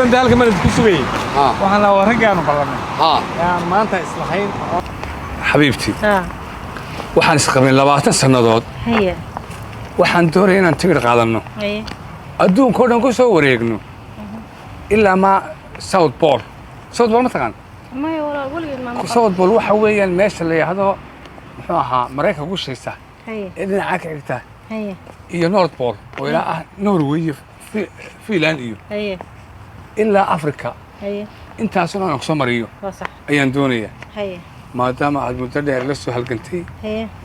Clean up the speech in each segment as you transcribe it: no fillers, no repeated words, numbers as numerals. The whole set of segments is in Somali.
Badan dee halka manad ku sugayay. Ha. Waxaan lahaa waa raggaanu ballanay. Ha. Yaan maanta islahayn. Xabiibtii, waxaan isqabnay 20 sannadood. Waxaan doonaya inaan tigidh qaadanno, adduunka oo dhan ku soo wareegno ilaa ma South Pole. South Pole ma taqaan? Maya walaal, weligeed maa maqal. South Pole waxa weeyaan meesha la yidhaahdo, muxuu ahaa, Maraykanka ku shaysa ee dhinaca ka xigta iyo North Pole oo ilaa ah Norway iyo Finland iyo ilaa Africa. Intaasuna aan kusoo mariyo Waa sax. ayaan doonayaa, maadaama aad muddo dheer la soo halgantay,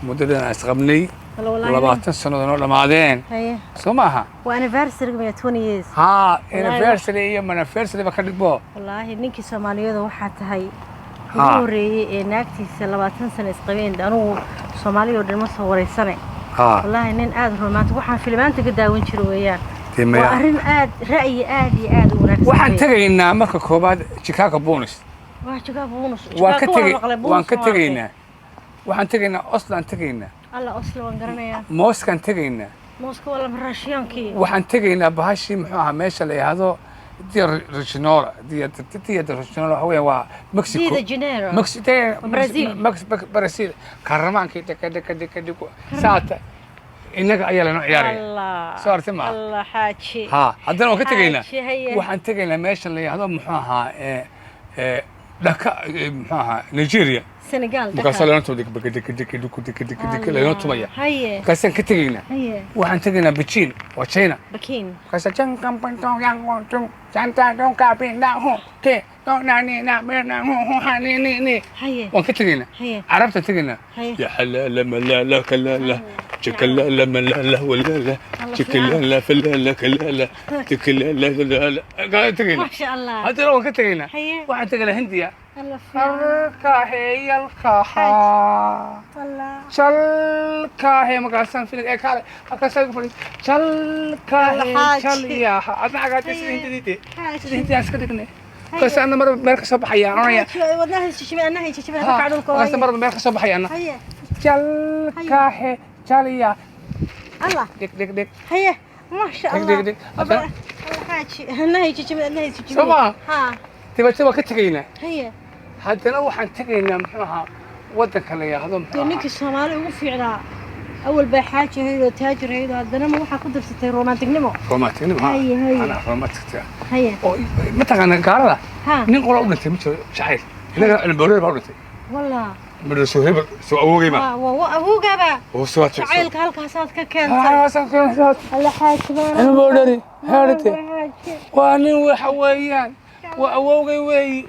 muddo dheer aan isqabnay. Wala wallaahi. 20 sannadood noo dhammaadeen. Soo ma aha? Waa anniversary maya, 20 years? Haa, anniversary iyo anniversary ba ka dhigbo. Wallaahi ninkii Soomaaliyeed waxaa tahay ugu horreeyey ee naagtiisa 20 sano isqabeen. Anugu Soomaaliya oo dhan ma soo wareysane. Wallaahi nin aad romantic, waxaan filmaanta ka daawan jiro weeyaan. Dee maya. Waa arrin aad ra'yi aad iyo aad u wanaagsan Waxaan weeye. tegaynaa marka koobaad Chicago Bulls. Waa Chicago Bulls. Waan ka Chicago tegay waan maqlay, waan Bulls ka waan tegaynaa, waxaan tegaynaa Oslo-aan tegaynaa. arkay. Alla, Oslo waan garanayaa. Moscow-aan tegaynaa. Moscow waa lama Raashiyaankii. Waxaan tegaynaa bahashii, muxuu ahaa, meesha la yidhaahdo Rio de Janeiro. Rio de Janeiro waxa weeyaan waa Mexico. Rio de Janeiro. Mexico. Brazil. Brazil karamaankii dheka dheka dheka dheko saata innaga ayaa lanoo ciyaaraya. Allah. Soo aragtay ma? Allah, xaaji. Ha, haddana waan ka tegaynaa. Xaaji, haye. Waxaan tegaynaa meesha la yidhaahdo, muxuu ahaa, ee ee Dhaka, muxuu ahaa, Nigeria. Senegal. Markaasaa Dakar. lanoo tumaya dheka dheka dheka dheko dheka dheka dheka lanoo tumaya. Markaasaan ka tegaynaa. Waxaan tegaynaa Beijing, waa China. Bakiin. Markaasaa jan kan pan tong yang gong tung jan ta dong ka bin na hu te dong na ni na me na hu hu ha ni ni ni. Waan ka tegaynaa. Carabtaan tegaynaa. Ya xalaala malala kalala jakalala malala walala jakalala falala kalala jakalala falala kaan tegaynaa. Maasha Allah. Haddana waan ka tegaynaa. Waxaan tegaynaa Hindiya. Allah fiican. Karkaaheyalkaha Allah. jalkaahe markaasaan filig ee kaale halkaasaan ku fadhi jalkaahe. Xaaji. Jalyaha adna cagaatay sida hindidii, Xaaji. sida hindidaan iska dhignay. Markaas ana marba meel ka soo baxaya oranaya. Xaaji, wadnaha shishibay, annaha shishibay, halka dhulka. Markaas marba meel ka soo baxaya ana. Jalkaahe jalya. Allah. Dhig dhig dhig. Haye, maasha Dhig, Allah. dhig, dhig. Allah xaaji, annaha shishibay, annaha shishibay. Soo ma? Ha. Dabeetna waan ka tegaynaa. Haddana waxaan tegaynaa, muxuu ahaa, waddanka la yidhaahdo, muxuu Dee ahaa, ninkii Soomaali ugu fiicnaa awal baa xaaji ahayd oo taajir ahayd oo haddana ma waxaa ku darsatay romanticnimo. Romanticnimo, ha. Haye, haye. Anaa romantic. Oo mataqaana gaalada nin qola u dhintay ma jiro jacayl. Innaga cilmibooreer baa u dhintay. Wallah. Midho soo hebel soo awoogay ma. Waa awowgaba. Oo soo Jacaylka halkaasaad ka keentay. Alla xaaji baan. Cilmiboodheri heerite. Xaaji. Waa nin, waxa weeyaan waa awowgay weeyi,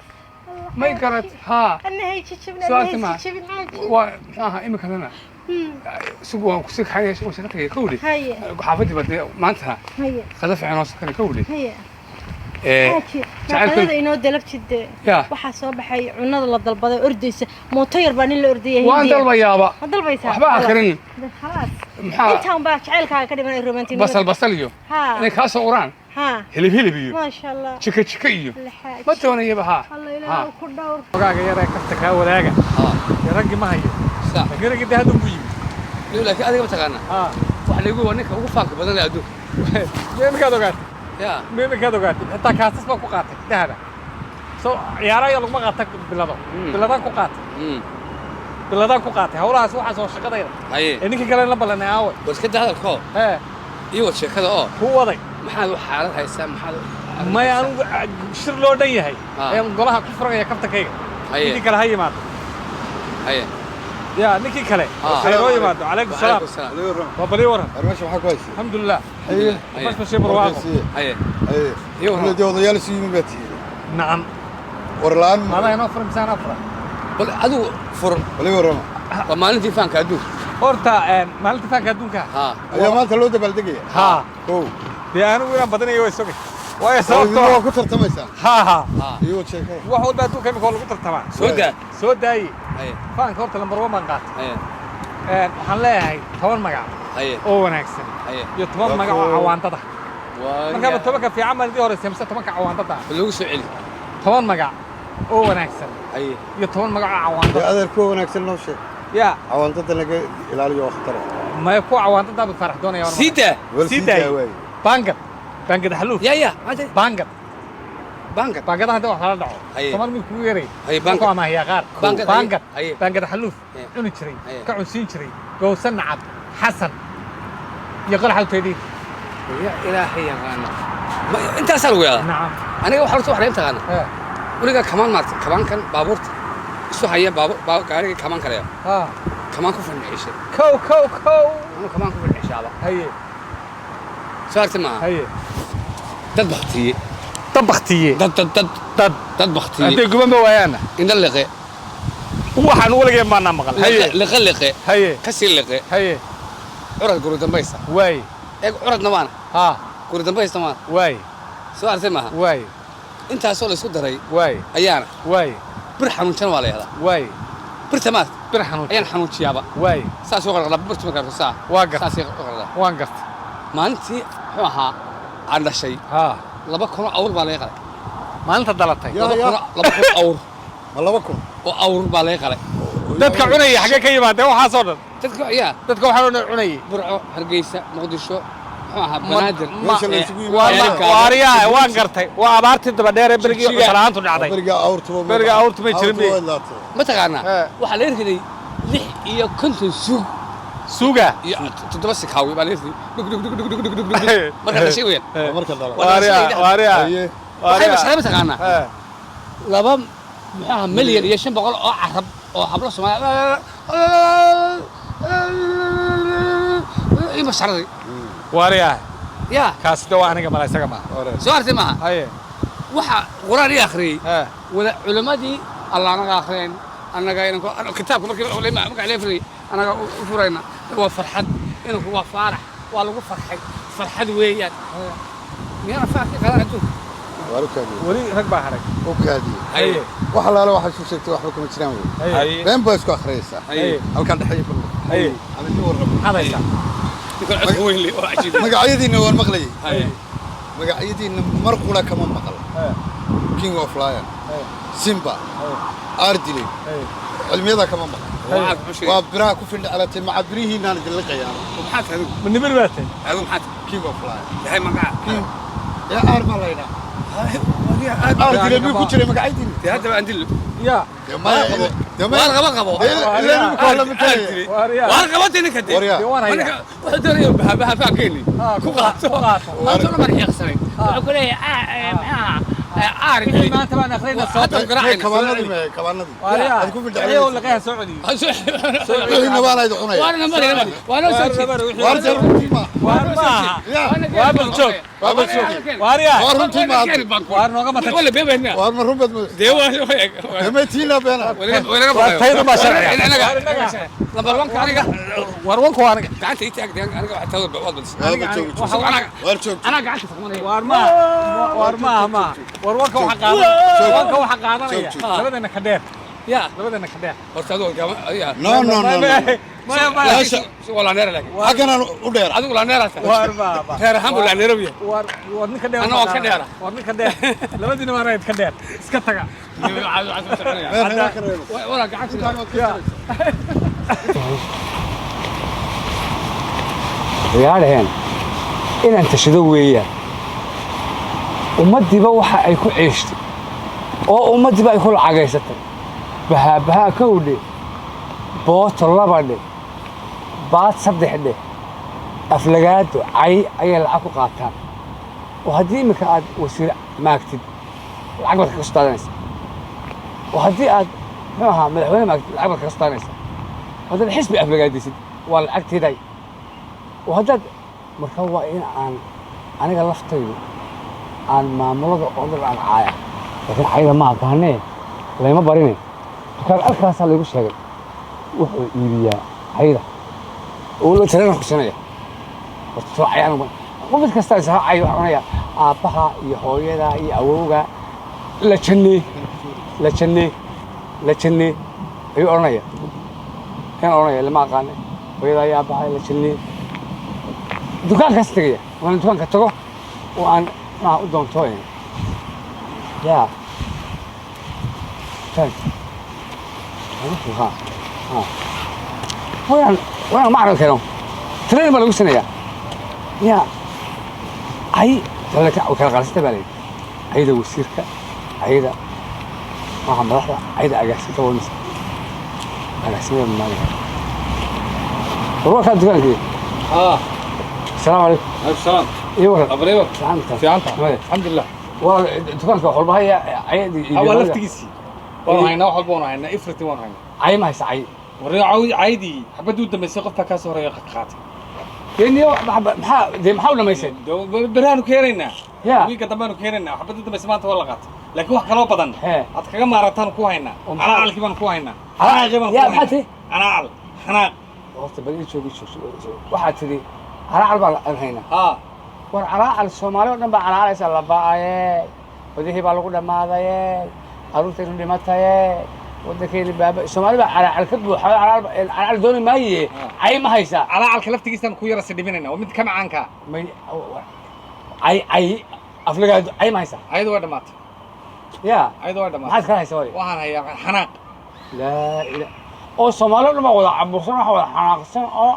may garat haa. Annahay jijibin. Soo Annahay aragtay ma? jijibin, xaaji. Waa, muxuu ahaa, iminkadana sugu waan kusii kaxaynaya, waan shaqo tagay kawdhi. Xaafadii ba dee maanta qada fiican oo sakana kawdhi. Xaaji, Jacaylka maqalada inoo dalabtide. Ya. Waxaa soo baxay cunada la dalbaday, ordaysa mooto yar baa nin la ordayay. Waan dalbayaaba. Ma dalbaysaa? Waxba ha karinin. Khalaas. Maxaa? Intaan baa jacaylkaaga ka dhiman romantinimada. Basal basal iyo inay kaa soo uraan hilib hilib iyo Maasha Allah. jika jika iyo Alla xaaji. ma doonayaba haa. Alla Ilaahu ku dhowr. Ogaaga yar ee kafta kaa wadaaga. Dee raggii ma hayo. Sax. Laakiin raggii dee hadda ugu yimid. Laakiin adiga ma taqaanaa? Waxa laygu waa ninka ugu faanka badan leh adduunka. Iminkaad ogaatay? Ya. Iminkaad ogaatay? Xitaa kaasas baan ku qaatay dahaba soo ciyaaraha laguma qaata bilado. Biladaan ku qaatay. Biladaan ku qaatay hawlahaas, waxaas oo shaqadayda. Ee ninkii kale la ballanay aawe? War iska daa hadalko. Hee. Iyo wad sheekada oo Kuu waday. Maxaad u xaalad haysaa, maxaad Maya, anigu shir loo dhan yahay ayaan golaha ku furanaya kaftankayga. Ninkii kale ha yimaado. Ya ninkii kale ha inoo yimaado. Calaykum salaam. Salaam. Waa balii waran. Meesha waxaa ku haysa? Alxamdulilah. Bashbashii barwaaqo. Haye. Iyo waran. Dee odayaal isu yimid baa tihiin. Nacam. War la'aan. Maadaa inoo furan mise anaa furan? Bal adigu fur. Wali warrama. Waa maalintii faanka adduunka. Horta maalinta faanka adduunka Ayaa maanta loo dabaaldegaya. Haa. Kow. Dee anigu inaan badanayo way sogay, waayo Oo idinna sababtoo waa ku tartamaysaan. Ha. Iyo wad sheekada. Wax walba adduunka imika waa lagu tartamaa. Soo daa. Soo daaye. Faanka horta lambar one baan qaatay. Waxaan leeyahay 10 magac oo wanaagsan iyo 10 Waa magac oo cawaandada. Waa Markaaba 10-ka fiican baan idii horeysa mise 10-ka cawaandada? Lagu soo celi. 10 magac oo wanaagsan iyo 10 magac oo Dee cawaandada. adeer, kuwa wanaagsan noo sheeg. Ya. Cawaandada laga ilaaliyo waa khatar. Maya, kuwa cawaandada buu Farax doonaya waan Sii daa. Wal Sii sii daay. daa waaye. Baangad, baangad xaluuf. Ya ya, maanta. Baangad. Baangad. Baangadaha hadda wax lala dhaco. Haye. Soomaali mid kugu yeray. Haye, baangad. Ku amaahiyaa qaar. Baangad, haye. Baangad. Haye. Baangad xaluuf. Haye. Cuni jiray. Haye. Ka cunsiin jiray. Gowsan nacab. Xasan. Iyo qolaxa uteediin. Ya ilaahay yaqaana. Intaasaa lagu yaadaa. Nacam. Aniga waxa horta wax laga taqaana. Weligaa kamaan maartay, kamaankan baabuurta isu haya baabuur gaariga kamaan kaleya. Kamaan ku fandhicishay. Kow kow kow. Anu kamaan ku fandhicishaaba. Haye. Soo aragti maaha. Haye. Dad baktiye. Dad baktiye. Dad dad dad dad dad baktiye. Hadday guban ba waayaana. Indha liqe. Waxaan weligeen baanaa maqal. Haye. Liqe liqe. Haye. Kasii liqe. Haye. Curad guri dambaysa. Waay. Eeg curadna waana. Ha. Guri dambaysa waana. Waay. Soo aragti maaha. Waay. Intaasoo la isku daray. Waay. Ayaana. Waay. Bir xanuunjan waa la yidhahdaa. Waay. Birta maarta. Bir xanuunjan. Ayaan xanuunjiyaaba. Waay. Saas u qarqardaa birta markaa arko saa. Waa gartay. Saas u qarqardaa. Waan gartay. Maalintii muxuu ahaa aan dhashay. Ha. 2,000 oo awr baa laga qalay. Maalinta dhalatay. 2,000 awr. Ma 2,000? Oo awr baa laga qalay. Dadka cunaya xagee ka yimaadeen waxaasoo dhan? Dadka ayaa. Dadka waxaa oo dhan cunayay. Burco, Hargeysa, Muqdisho, muxuu ahaa Banaadir. Meesha la isugu yimaado. Waariyaha waan gartay. Waa abaartii daba dheer ee berigii Jigjiga. cunto la'aantu dhacday. Beriga awrtuba Beriga awrtu may jirin awrtu bay. way laabtay. Ma taqaanaa? Waxaa la riday 56 suug. Suuga? Iyo 7 sikaawi baa la riday. Dhug dhug dhug dhug dhug dhug dhug dhug. Marka dhashay weeyaan. Marka dhalay. Waariyaha, waariyaha. Haye. Waxay basharay ma taqaanaa? Laba muxuu ahaa 1,500,000 oo carab oo hablo Soomaali iyo basharadii. Waariyaha. Ya. Kaasi de waa aniga mala isaga maaha. Soo aragtay maaha? Haye. Waxa quraan ii akhriyay. Wada culimadii Allah anaga akhriyeen annaga inanku kitaabka markii marka la akhriyay anaga u furayna waa farxad inanku waa faarax waa lagu farxay farxad weeyaan. Miyana faarki qadan adduunka. Waa u kaadiyey. Weli rag baa haray. U kaadiyey. Haye. Wax alaala waxa soo sheegtay waxba kuma jiraan wey. Haye. Been baa isku akhriyaysaa. Haye. Halkan dhexeeya kullu. Haye. Adiga warrabo. Hadaysaa. Magacyadiina waan maqlayay. Haye. Magacyadiina mar qura kama maqal. King of Lion. Simba. Ardile. Cilmiyada kama maqal. Waa biraha ku findhacalatay maca birihiinaan idin liqayaan. Maxaad tahay adigu? Ma nimir baa tahay? Adigu maxaad tahay? King of Lion. Maxay magaca? King. Ya aar baa la yidhaha. Ardile miyuu ku jiray magacyadiina? Dee haddaba aan dillo. Ya. Dee maya dee maya. Waar qaba qabo. Ilaa nimika waa la matalaya. Waar qabantay ninka dee. Waryaa. Dee waan hayaa. Ninka wuxuu doonaya baha fahankeeni. Ku qaato. Maanta oo dhan baan xiiqsanay. Wuxuu ku leeyahay maxaa aar Wixii maanta baan akhriyayna soo Hadda dar. garaacayna. Kabaanadii maya kabaanadii. Waaryaha. Aad ku findhacalatay. Iyagoo liqaha soo celiyo. Wixiina waa la idin cunaya. Waarna mari mari. Waa noo soo jeed. Waar dee runtii ma. Waar maaha. Ya. Waa baljoog. Waa baljoog. Waaryaha. Waar runtii ma. Waar nooga matag. Wala beebayna. Waar ma run baad moodaysaa? Dee waa Dee may tiina beena. Waa tayda baa sharciga. Lambar wanka aniga. Waar wanka waa aniga. Gacanta ii taag aniga waxa tawada waad badisay. Waar joog. Waar joog. Anaa gacanta faqmanaya. Waar maaha. Waar maaha maaha. Waar wanka waxa qaadanaya. Wanka waxa qaadanaya. Labadeena ka dheer. Ya. Labadeena ka dheer. Horta adigu gama adiga. No no no no. Maya maya. Waa la neer laakiin. Xaggan aan u dheer. Adigu la neer tahay. Waar maaha. Reer ahaan buu la neer yahay. Waar waar ninka dheer. Anna waan ka dheera. Waar ninka dheer. Labadiina waa rayd ka dheer. Iska taga. Meel reer ka reebo. Wala gacanta. Ya. Ciyaaraheen inaan tashado weeyaan ummaddiiba waxa ay ku ciishtay oo ummaddiiba ay ku lacagaysatay bahaabahaa kow dhe booto laba dhe baad saddex dhe aflagaado cay ayay lacag ku qaataan oo haddii iminka aad wasiir maagtid lacag baad kaga soo daadanaysaa oo haddii aad muxuu ahaa madaxweyne maagtid lacag baad kaga soo daadanaysaa haddaad xisbi aflagaadisid waa lacagteeday oo haddaad marka waa in aan aniga laftaydu aan maamulada oo dhan aan caaya laakiin cayda ma aqaanee layma barine dukaan alkaasaa laygu sheegay wuxuu iibiyaa cayda oo la tirana kusinaya horta soo cay anigu qof mid kasta isaga cay waxaa cunaya aabbaha iyo hooyada iyo awowga la jannee la jannee la jannee ayuu odhanaya kan odhanaya lama aqaane hooyada iyo aabbaha la jannee dukaankaas tegaya waan dukaanka tago oo aan maa u doonto ya tag ha ha wayaan wayaan ma arag karo train baa lagu sinayaa ya ay kala qaalisata baa layidhi ayada wasiirka Cayda maaha madaxda cayda agaasinta waa mise agaasimada maaliga war waa kaa dukaankii. Asalaamu calaykum. Salaam. Iyo waran. Abriiba. Fiicanta. Fiicanta. Maya. Alxamdulilah. Waa dukaanka wax walba haya cayadii. Waa laftigiisii waanu haynaa, wax walba waanu haynaa, everything waanu haynaa. Cay ma haysa cay? Warri caydii xabadii u dambaysay qof baa kaa soo horeeya qaatay. Dee maxaa dee maxaa u dhamayseen? Beraanu keenaynaa. Ya. Wiilka dambeanu keenaynaa. Xabadii u dambaysay maanta waa la qaatay, laakiin wax kaloo badan Hee. aad kaga maarataan ku haynaa. Oo maxaa? Calaacalkii baanu ku haynaa, xanaaqii baanu ku Ya, maxaa haynaa. tihi? Calaacal, xanaaq. Horta bal ii joog, ii joog. Waxaad tidhi calaacal baan aan haynaa. Haa. War calaacal Soomaali oo dhan baa calaacalaysa, la ba'aye, wadihii baa lagu dhammaadaye, carruurtaynu dhimataye, waddankeeni baaba, Soomaali baa calaacal ka buuxa. Calaacal calaacal dooni maaye, cay ma haysaa? Calaacalka laftigiisaan ku yara sidhiminayna, waa mid ka macaanka. May cay cay aflagaa cay ma haysaa? Ayadu waa dhammaatay. Ya. Ayadu waa dhammaatay. Maxaad kala haysaa waay? Waxaan hayaa xanaaq. Laa ila oo Soomaali oo dhan baa wada cabursan, waxa wada xanaaqsan oo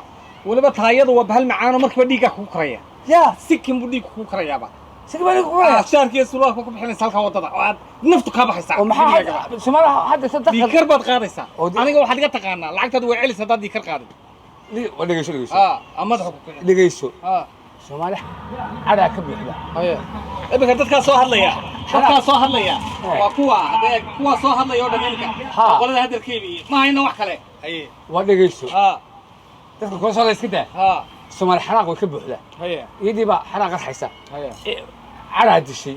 weliba taayadu waa bahal macaanoo markiiba dhiiggaa kugu karaya. Ya. Sikin buu dhiigku kugu karayaaba. Sida baa ku karayaa. Shaarkiiyo surwaalka ku bixinaysa halkaa waddada oo aad naftu kaa baxaysaa. Oo maxaa Soomaali hadda dadka dhiigkar baad qaadaysaa. Oo Aniga waxaad iga taqaanaa lacagtaadu way celis haddaad dhiigkar qaadin. Waa dhegeyso, dhegeyso. Aa ama madaxa ku kicin. Dhegeyso. Aa. Soomaali cadaa ka buuxda. Haye, iminka dadkaa soo hadlaya, dadkaa soo hadlaya waa kuwa hadee kuwa soo hadlaya oo dhan iminka. Ha. Waa qolada hadalkeedii, ma hayno wax kale. Haye. Waa dhegeyso. Aa. Dadka kula soo la iska daa. Aa. Soomaali xanaaq way ka buuxdaa. Haye. Iyadii baa xanaaq qarxaysa. Haye. Cadaa dishay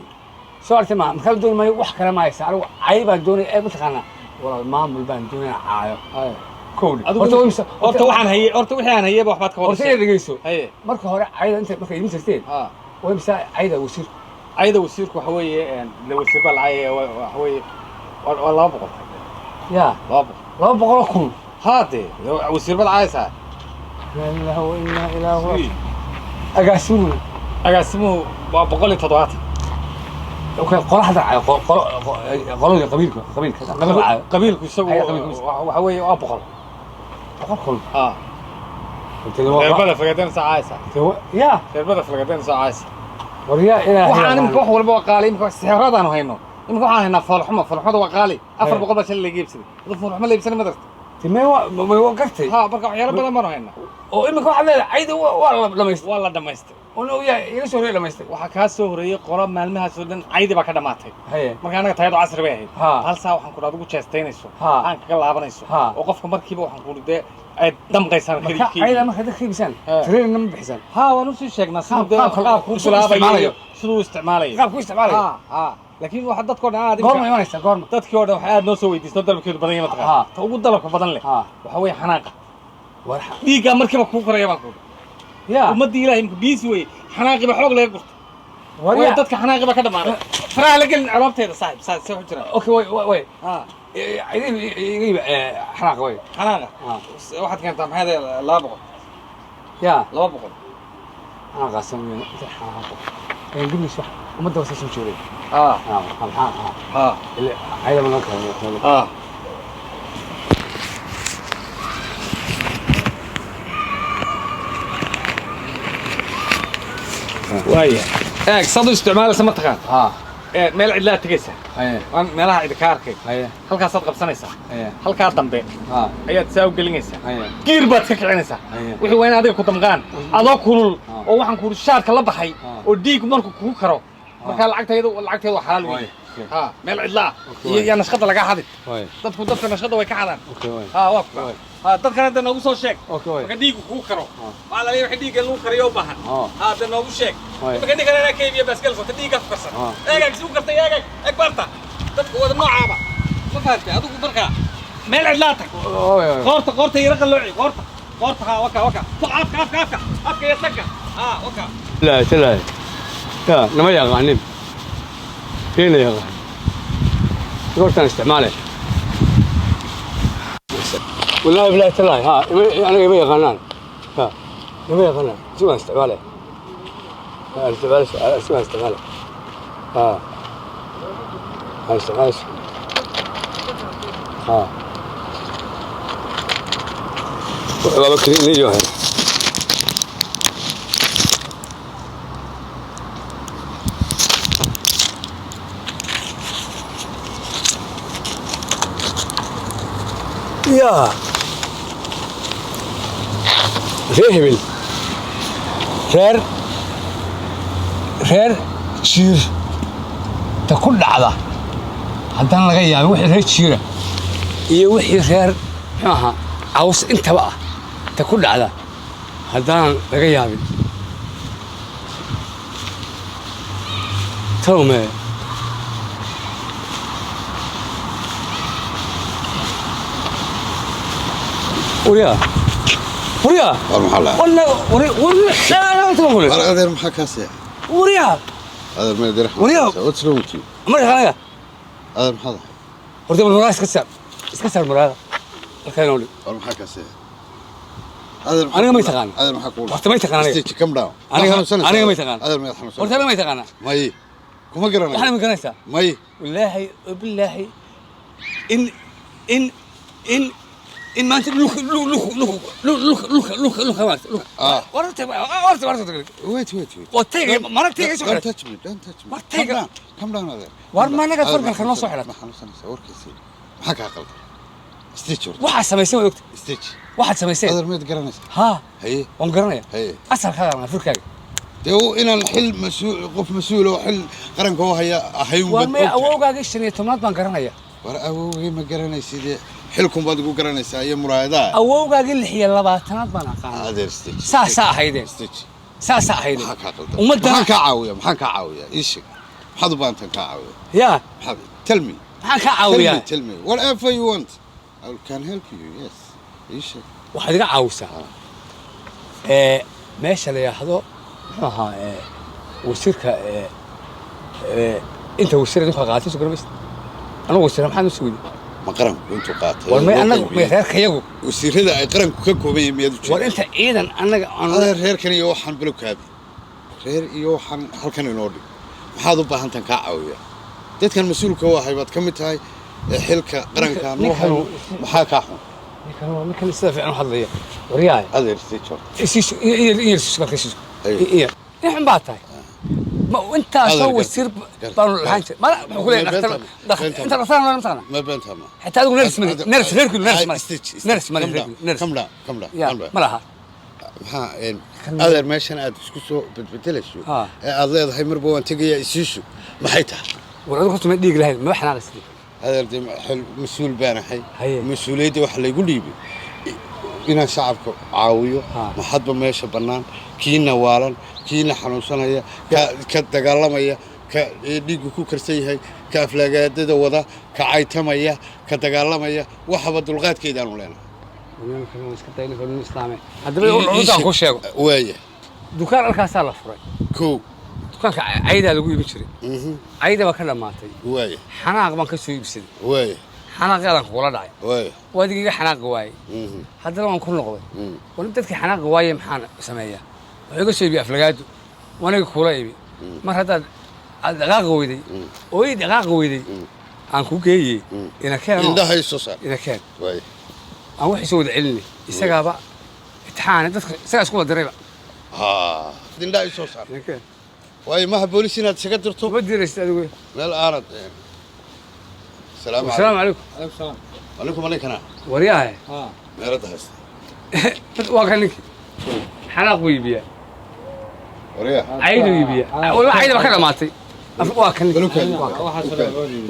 soo artay, ma makala dooni maayo, wax kale ma haysa. Anigu cay baan doonaya ee mataqaanaa walaal maamul baan doonaya caayo. Haye. Kowdhi. Adigu horta waa imisa- horta waxaan hayay, horta wixii aan hayay ba waxbaad ka horta wadashay. ina dhegeyso. Haye. Marka hore cayda inta marka iibin jirteen aa waa imisa cayda wasiir? Ayada wasiirku waxa weeye la wasiir baa lacag waxa weeye waa 200. Ya. 200. 200,000? Haade wasiir baad caayaysaa. Laa ilaaha wa innaa ilaahu raajicuun. Agaasimuhuna? Agaasimuhu waa 170. Okay, qola hadda caayo, qolada qabiilka qabiil caayo. Qabiilku isagu Haya, qabiilku. Waxa weeye waa 100. 100,000? Aa. Reerbada falgadeen soo caayaysaa. Ya. Reerbada falgadeen soo caayaysa. War yaa ilaahay. Waxaan imika wax walba waa qaali, imika sixiradaanu hayno, imika waxaan haynaa foolxumo, foolxumada waa qaali, 400 baa shalay laga iibsaday. Adu foolxumo la iibsanay ma darta. Timee waa may waa gartay. Ha, marka waxyaalo badan baanu haynaa. Oo imika waxaad leedahay cayda waa la dhamaystay? Waa la dhamaystay. Oo yaa iga soo horreeyay dhamaystay? Waxaa kaa soo horeeyey qolo maalmahaas oo dhan caydi baa ka dhamaatay. Haye. Marka anaga tayadu casri bay ahayd. Ha. Hal saa waxaan ku dhaad ugu jeestaynayso. Ha. Aan kaga laabanayso. Ha. Oo qofka markiiba waxaan ku dee ay damqaysaan. Marka cayda marka dadka iibisaan He. trainingna ma bixisaan? Ha, waan usii sheegnaa siduu dee Qaabka qaabku u siduu isticmaalayo. bilaabayo, siduu u isticmaalayo. Qaabku isticmaalayo. Ha ha, laakiin waxa dadkoo dhan aad Goorma imanaysa, goorma? Dadkii oo dhan waxay aad noo soo weydiisto, dalabkeedu badan yahay mataqaan. Ha. Ta ugu dalabka badan leh Ha. waxa weeye xanaaqa. War dhiiggaa markiiba kuu koraya baan ku ya. Ummaddii Ilaahay imka biisi weye, xanaaqii baa xoog laga gurtay. War waayo yaa dadka xanaaqii baa ka dhamaaday. Faraha la gelin caloobteeda saaxib, saa see ku jira. Okay, way way way. Ha. Iga iiba xanaaqa way. Xanaaqa. Ha. Waxaad keentaa maxay tahay 200. Ya. 200. Xanaaqa sameeyo inta xanaaqa een gurigiis wax ummadda wasa soo jeeday. Ha. Xanaaqa maxaa? Ha. Ila cayda ma noo keenay? Ha. Waaya, eeg saad u isticmaalaysa ma taqaan? Ha. Ee meel cidlaa tegaysaa. Haye. Waan meelaha cidi ka arkay. Haye. Halkaasaad qabsanaysaa. Haye. Halkaa dambe ha ayaad saa u gelinaysaa. Haye. Giir baad ka kicinaysaa. Haye. Wixii waa in adiga ku damqaan adoo kulul Ah. oo waxaan kuuri shaarka la baxay Ah. oo dhiig markuu kugu karo, markaa lacagtaydu lacagteedu waa xalaal Waay. wey. Ha, meel cidla ah Okay, iyo waay. yaa nashqada lagaa xadin. Way. Dadku dadka nashqada way ka xadaan. Okay, way. Ha, waa ku Waay. ha, dadkana hadda noogu soo sheeg. Okay, waay. Marka dhiigu kugu karo Ah. waxaa la leeyahay wixii dhiigga lagu kariyo u baahan. Ah. Ha, hadda noogu sheeg. Waay. Imika ninkan anaa ka iibiya baaskal sota dhiiggaa ku karsan. Ah. Eegaag si u kartay, eegaag eeg barta dadku wada noocaaba ma fahamtay adigu. Markaa meel cidlaa tag. Way way. Qoorta, qoorta yara qalooci, qoorta, qoorta. Ha, waka waka afka, afka, afka, afka iyo sanka. Ha, waka. لا لا لا nama yaqaanin keena yaqaan goortaan isticmaale. Wallahi billahi tallahi ha aniga ima yaqaanaan, ha ima yaqaanaan. Si waan isticmaale, ha isticmaale, si waan isticmaale, ha ha isticmaale, ha waaba keliya yahay. Yaa reer hebel, reer reer jiir ta ku dhacda haddaan laga yaabin, wixii reer jiira iyo wixii reer muxuu ahaa caws intaba ah ta ku dhacda haddaan laga yaabin. Talow mee waryaa, waryaa. War maxaa la walla war waryaa. Adeer, maxaa kaa seexa? Waryaa. Adeer, ma adeer. Waryaa. What's wrong with you? Marka anaga Adeer, maxaa dahay? Horta muraada iska saar, iska saar muraada halkaa inoo dhig. War maxaa kaa seexa, adeer? Aniga may taqaan. Adeer, maxaa kugu? Horta may taqaan aniga. Stitch, calm down. Aniga may taqaan. Adeer, may xanuunsanaysaa? Horta aniga may taqaanaa. May, kuma garanayo. Waxaana ma garanaysaa? May. Wallaahi bilaahi in maanta dhulka dhulka dhulka dhulka dhulka dhulka dhulka maarta dhulka. Ah. Warta warta warta. Wait, wait, wait. Oo tayga mana tayga soo Don't xidhat. touch me, don't touch me. War Calm tayga. down, calm down, adeer. War Calm ma down. naga Adeer, fargalka noo soo xidhat. Ma xanuunsanaysaa? Warkiisii maxaa kaa qaldan? Stitch horta. Waxaad samaysay waad ogta. Stitch. Waxaad samayseen. Adeer, mayd garanaysaa? Haa. Haye. Waan garanaya. Haye. Asalkaaga ama furkaaga. Dee inaan xil mas-uul, qof mas-uul oo xil qaranka u haya ahay War unbaad maya ogtahay. Awowgaagii 15aad baan garanaya. War awowgay ma garanaysidee, xilkun baad igu garanaysaa iyo muraayadaha. Awowgaagii 26aad baan aqaana. Adeer, stitch. Saasaa ahaydeen. Stitch. Saasaa ahaydeen. Maxaa kaa qaldan? Ummadana Maxaan kaa caawiya? Maxaan kaa caawiya? Ii sheeg, maxaad u baahantaan kaa caawiya? Yaa. Maxaad, tell me. Maxaan kaa Tell caawiyaa? me, tell me whatever you want, I can help you. Yes, ii sheeg. Waxaad iga caawisaa meesha la yidhaahdo muxuu ahaa wasiirka inta wasiir idinku qaatay soo garamaysa. Anigu wasiir maxaan u sugayay? Ma qaranku intuu qaatay War may loo annagu may qaybiyey? Reerkayagu. Wasiirada ay qaranku ka kooban yihiin miyaad u War jeedaa? inta ciidan annaga aan Adeer, reerkan iyo waxaan bilowkaabi, reer iyo waxaan halkan inoo dhig. Maxaad u baahantaan kaa caawiya? Dadkan mas-uulka u ahay baad ka mid tahay ee xilka qaranka noo hayo. Maxaa kaa xun? Ninkan waa ninkan sida fiican u hadlaya, waryaay. Adeer, sii joogta. Iyar nin xun baa tahay. Ma intaasoo wasiir baanu lahaan jiray mana wuxuu ku leeyahay dhakhtar, inta dhakhtar ma taqaana? Ma beenta ma. Xitaa adigu nurse ma nurse, reerku nurse ma nurse ma nurse. Come down, come down. Ya. Calm down. Ma laha. Maxaa adeer meeshan aad isku soo bedbedelayso Ha. ee aad leedahay marba waan tegayaa isiisu, maxay tahay? War adigu horta ma dhiig lahayn, ma xanaaqaysid? Adeer, dee xil mas-uul baan ahay. Haye. Mas-uuliyadda waxa laygu dhiibay inaan shacabka caawiyo. Ha. Maxadba meesha bannaan, kiina waalan, kiina xanuunsanaya, ka dagaalamaya, ka dhiiggu ku karsan yahay, ka aflaagaadada wada, ka caytamaya, ka dagaalamaya, waxaba dulqaadkeedaanu leenahay. Nimankan waa iska day, ninkan nin islaame. Haddaba runtaan kuu sheego. Waaya. Dukaan halkaasaa la furay. Kow. Dukaanka caydaa lagu iibin jiray. Cayda baa ka dhammaatay. Waaya. Xanaaq baan ka soo iibsaday. Waaya. Xanaaqyadan kugula dhacay. Waaya. Waa adiga iga xanaaqi waayey. Haddana waan ku noqday. War dadkii xanaaqi waaye maxaan sameeyaa? Wuxuu iga soo iibiyey aflagaado, waaniga kula ibi. Mar haddaad aad dhaqaaqi weyday oo ii dhaqaaqi weyday, aan ku geeyey ina keen. Indhaha i soo saar. Ina keen. Waaya. Aan wixii soo wada celinay, isagaaba itixaane dadka isagaa isku wada dirayba. Ha, indhaha i soo saar. Ina keen. Waayo, maha boolis inaad isaga dirto. Ma diraysid adigu. Meel aanad salaamu. Asalaamu calaykum. Calaykum salaam. Calaykum alaykana. Waryahay. Meeladda haysta. Waa kan ninkii xanaaq buu iibiyaa. Waryaa. Caydu iibiyaa, wala cayda baa ka dhamaatay. Waa kan ninkii. Balukaadi. Waa kan,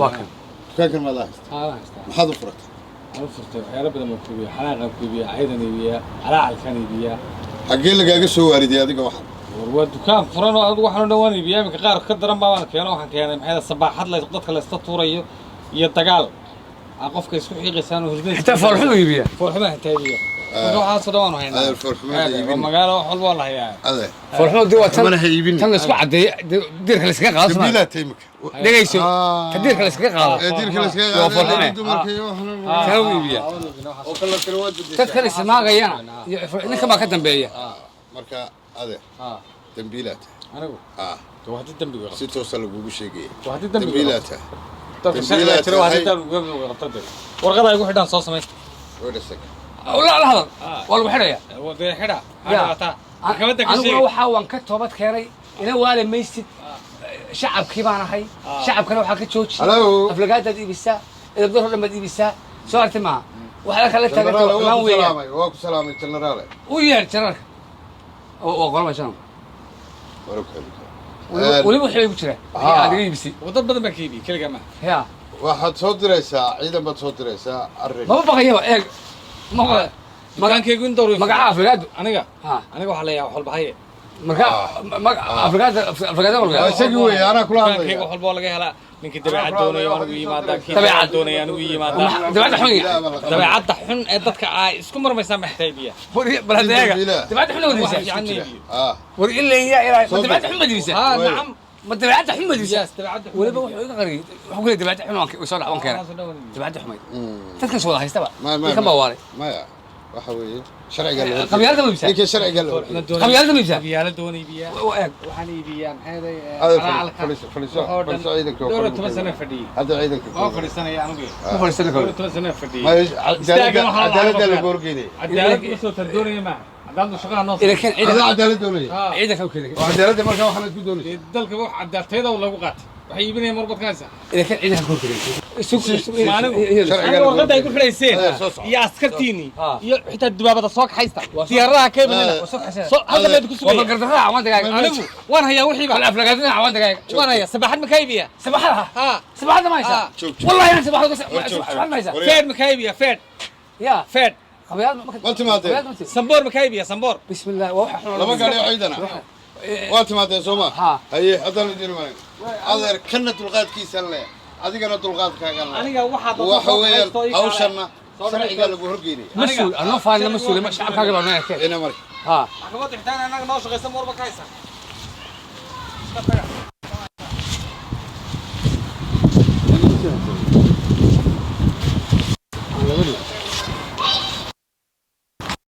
waa kan. Dukaankan maadaa haysta? Maxaad u furatay? Aan furtay waxyaalo badan baan ku iibiyaa, xanaaqaan ku iibiyaa, caydan iibiyaa, calaacalkaan iibiyaa. Xaggee lagaaga soo waaridiyay adiga waxan? War waa dukaan furan oo adigu waxaan oo dhan waan iibiyaa. Iminka qaar ka daran baa waan keeno, waxaan keenay maxay sabaaxad la dadka la iska tuurayo iyo dagaal aa qofka isku xiiqaysaan oo hurdada. Xitaa foolxumu iibiyaa. Foolxuma xitaa iibiya. Marka waxaasoo dhan waanu haynaa. Adeer, foolxumada iibin. Waa magaalo, wax walba waa la hayaa. Adeer. Foolxumu dee waa tan. Mana ha iibin. Tan la isku caddeeyo, diirka la iskaga qaado. Dambiilaa tahay imika. Dhegayso, ta diirka la iskaga qaado. Ee diirka la iskaga Waa qaado. foolxume. Dumarka iyo waxan. Kana u iibiyaa. Oo kala kala waa bedeshaa. Dadkan ismaagayana iyo ninkan baa ka dambeeya. Marka adeer, dambiilaa tahay. Anigu? Ah. Waa haddii dambiga qabto. Si toosa lagugu sheegaya. Waa haddii dambiga Dambiilaa qabto. tahay. Dadka sharciga jira, waa haddii dambiga qabto dee. Warqada ay ku xidhaan soo samaysta. Wait a second. La la hadal, waa lagu xidhaya. Dee xidha. Ya. Xidha maxkamadda ka Aniguna sheegay. Waxaa waan ka toobad keenay, ina waale maysid, shacabkii baan ahay, shacabkana waxaa ka jooji. Hello. Aflagaadaad iibisaa, edabdaro dhan baad iibisaa, soo arti maaha. Waxaa kala taagan Jeneraale, waa xumaan ku weeyaan. salaamay, waa ku salaamay jeneraale. U yeer jenaraalka oo qolaba shan. War ku xili. Weliba waxay ku jiraan wixii aad iga iibisay. Dad badan baa ka iibiyey, keligaa maaha. Ya. Waxaad soo diraysaa ciidan baad soo diraysaa arrin. Maba baqayaba, eeg, maqa. Magaankaygu in door. Magaca Afrikaadu. Aniga? Ha. Aniga waxaa leeyahay wax walba haye. Marka magaca Afrikaada, Afrikaada. Waa Marka isagii weeye, anaa kula dukaankayga hadlaya. wax walba waa laga helaa. Ninkii dabeecad doonaya anigu yimaadaa, kii Dabeecad. dabeecad doonaya anigu yimaada. Dabeecadda xun yahay. Dabeecadda xun ee dadka ay isku marmaysaan baa xitaa iibiya. War bal hadda eega, dabeecadda xun Wax wadaysaa. fiican ma iibiyo. Ah, War ilaa iya ilaa ma Soo dir. dabeecadda xun madibisa. Haa. Way. Nacam. Ma dabeecadda xun madibisa. Yes, dabeecadda xun. Weliba wuxuu iga qariyay, wuxuu ku leeyahay dabeecadda xun waan soo dhac waan keenay. Waxaas oo dhan waan iibiya. Dabeecadda xumayd dadkan soo wada haystaba. Ma Ninkan baa waalay. Maya, waxa weeye sharciga la horgeeyay. Qabyaalada ma iibsaa? Ninkii sharciga la horgeeyay. Qabyaalada ma iibsaa? Qabyaalada waan iibiyaa. Eeg. Waxaan iibiyaa maxay ahayd, Adeer, calaalka. fadhiiso, fadhiiso, Waxoo dhan. fadhiiso, ciidanka oo Dhowr iyo kale 10 ku sano keenay. fadhiyey. Hadda ciidanka Waa fadhiisanaya anigu. Ma fadhiisan Dhowr iyo karo. 10 sano fadhiyey. Maya, Istaagan waxaa la cadaaladda lacag lagu horgeynaya. Cadaalad ma soo tardoonaya maaha. Cadaaladdu shaqaha noo Ila keen Adaa ciidanka. cadaalad doonaya. Haa. Ciidanka u keenay. Waa cadaaladda markaa waxaanad ku doonaysa. Dee dalka wax cadaaltayda lagu qaatay. Waxay iibinayaan marbad ka haysa. Ila keen ciidanka ku keenay. Sug sug. Maanigu. Sharciga Aniga lagu warqadda ay ku horgeynaya. xidhayseen Adeer, soo soco. iyo askartiinii Ah. iyo xitaa dubaabada soo kaxaysta, diyaaradaha ka imanina. Ah. Soo kaxaysta. Soo hadda meed ku Waa sugaya. gardarrada cawaanta gaaga. Anigu waan hayaa wixiiba. Bal aflagaadina cawaanta gaaga. Waan hayaa sabaxad ma ka iibiyaa? Sabaxada. Haa. Sabaxada ma haysaa? Ah. Joog, joog. Wallahi aan sabaxada Joog, joog, sabaxada ma haysaa. joog. Feed ma ka iibiyaa? Feed. Ya. Feed. Qabyaalad ma Ma timaadeen? qabyaalad ma timaadeen? Samboor ma ka iibiyaa? Samboor. Bismillah, waa waxa xun. Laba gaari oo ciidan ah. Waa timaadeen soo ma? Ha. Haye, haddaan idin imaanayn. Adeer, kana dulqaadkiisa leh, adigana dulqaadkaaga leh. Aniga waxaa dadka waxa soo weeyaan kaxaysto ii kaale. hawshanna sharciga lagu horgeynaya. Mas-uul anoo faalina mas-uul ma shacabkaaga baa noo ekeen. Ina marka. Ha. Maxkamadda xitaa annaga noo shaqaysa moorba ka haysa.